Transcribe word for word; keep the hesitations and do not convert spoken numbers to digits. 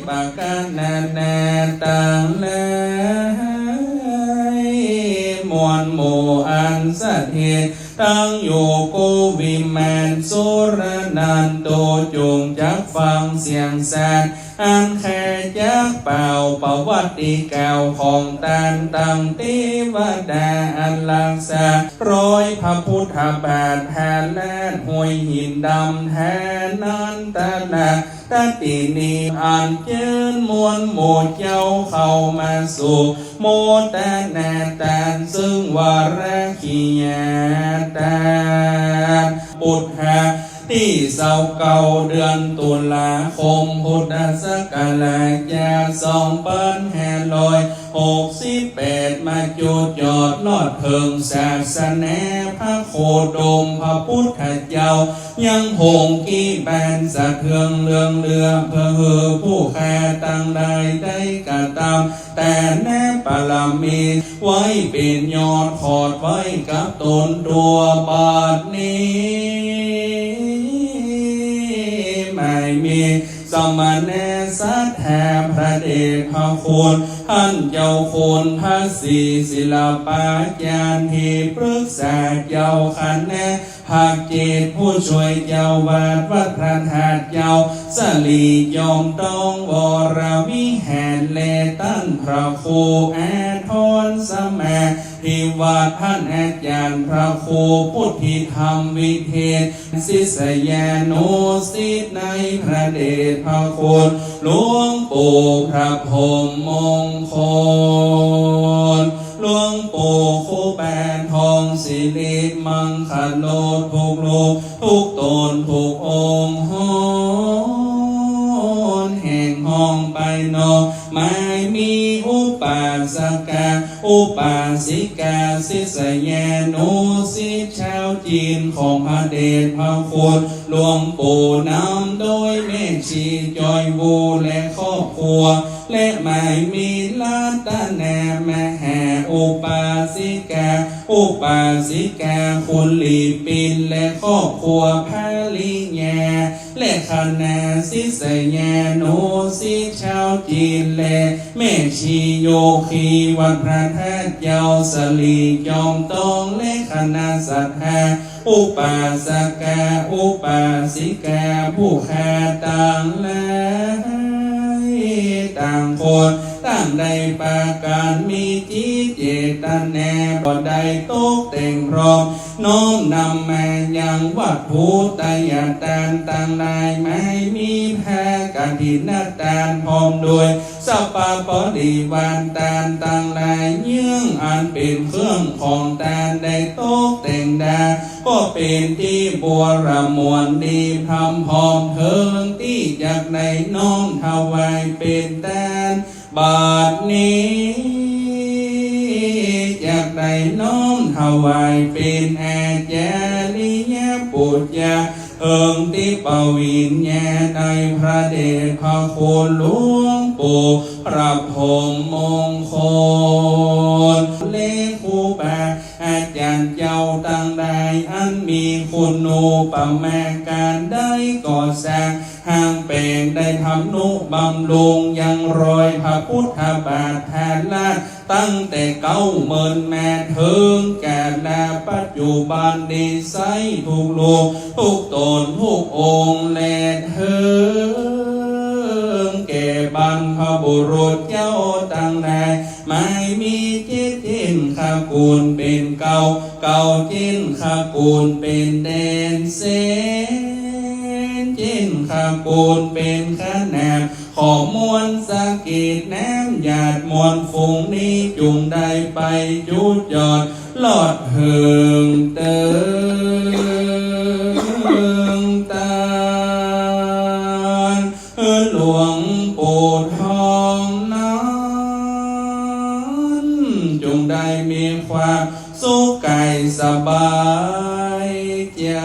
ประกาศนานาตังหลาย มวลหมู่อันสัตว์เหตุ ตั้งอยู่กู้วิมานสุรนันโต จงจักฟังเสียงสัตว์ อันแคจักเป่าประวัติกล่าวของต้านตั้งเตวดาอันรักษา รอยพระพุทธบาท พระลาดห้วยหินดำ แถวนันทละ ตตินี อันเจิญมวลหมู่เจ้าเข้ามาสู่ โมทนาตาน ซึ่งวรกิยาตาน ปุทธะ ตี้ซาวเก้า เดือนตุลาคม พุทธศักราช จาสองปันห้าร้อยหกสิบแปด มาจุดจอดลอดเถิงศาสนาพระโคดมพระพุทธเจ้า ยังหงส์กี้บานสะเทืองเรืองเรือ เพื่อหื้อผู้ข้าตังหลายได้กระตำ แต่แนบปารมี ไว้เป๋นยอดขอดไว้กับต๋นตั๋วบัดนี้ หมายมีสมณะศรัทธาพระเดชพระคุณ ต้านเจ้าคุณพระศรีศิลปาจารย์ ที่ปรึกษาเจ้าคณะ ภาคจิตผู้ช่วยเจ้าอาวาสวัดพระธาตุ เจ้าสลีจอมต้องวรวิหาร และต้านพระครูอาทรสมาธิวัฒน์ ต้านอาจารย์พระครูพุทธิธรรมวิเทศ ศิษยานุศิษย์ในพระเดชพระคุณ หลวงปู่พระพรหมมงคล หลวงปู่ครูบาทองสิริมังคโล ทุกรูปทุกต๋นทุกองค์ หนแห่งห้องไปนอก หมายมีอุปาสกะ อุปาสิกา ศิษยานุศิษย์ชาวจีนของพระเดชพระคุณหลวงปู่ นำโดยแม่ชีจอยบูและครอบครัว และหมายมีรัตนมหาอุปาสิกา อุปาสิกาคุณหลีปินและครอบครัวภริยา และคณะศิษยานุศิษย์ชาวจีน และแม่ชีโยคีวัดพระธาตุ เจ้าสลีจอมต้อง และคณะศรัทธา อุปาสกะ อุปาสิกา ผู้ข้าตังหลาย ต่างคนต่างได้ปากั๋นมีจิตเจตนา บ่ได้ตกแต่งพร้อม น้อมนำมายังวัตถุทายตานตังหลาย หมายมีผ้ากฐินตาน พร้อมด้วยสัพพะบริวารตานตังหลาย เยื่องอันเป๋นเครื่องของตานได้ตกแต่งดา ก็เป๋นตี้บวรมวลดีพร่ำพร้อมเถิง ตี้จักได้น้อมถวายเป๋นตาน บัดนี้จักได้น้อมถวายเป๋นอาจาริยปูจา เถิงตี้ปวิญญาในพระเดชพระคุณหลวงปู่พระพรหมมงคล และครูบาอาจารย์เจ้าตังหลาย อันมีคุณูปมาก๋านได้ก่อสร้าง ห้างแป๋ง ได้ทำนุบำรุงยังรอยพระพุทธบาทพระลาด ตั้งแต่เก้าเมินมาเถิงกาลปัจจุบันนี้ ใสทุกรูปทุกต๋นทุกองค์ และเถิงแก่บรรพบุรุษเจ้าตังหลาย หมายมีเจ็ดเจ้นขกูลเป๋นเกล้า เกล้าเจ้นขกูลเป๋นแดนเซน เจ้นขกูลเป๋นขนาม ขอมวลสะเก็ดน้ำหยาดมวลฝูงนี้ จุ่งได้ไปจุดจอดลอดเถิงเติงตาน หลวงปู่ทองนั้น จุ่งได้มีความสุขกายสบายใจ๋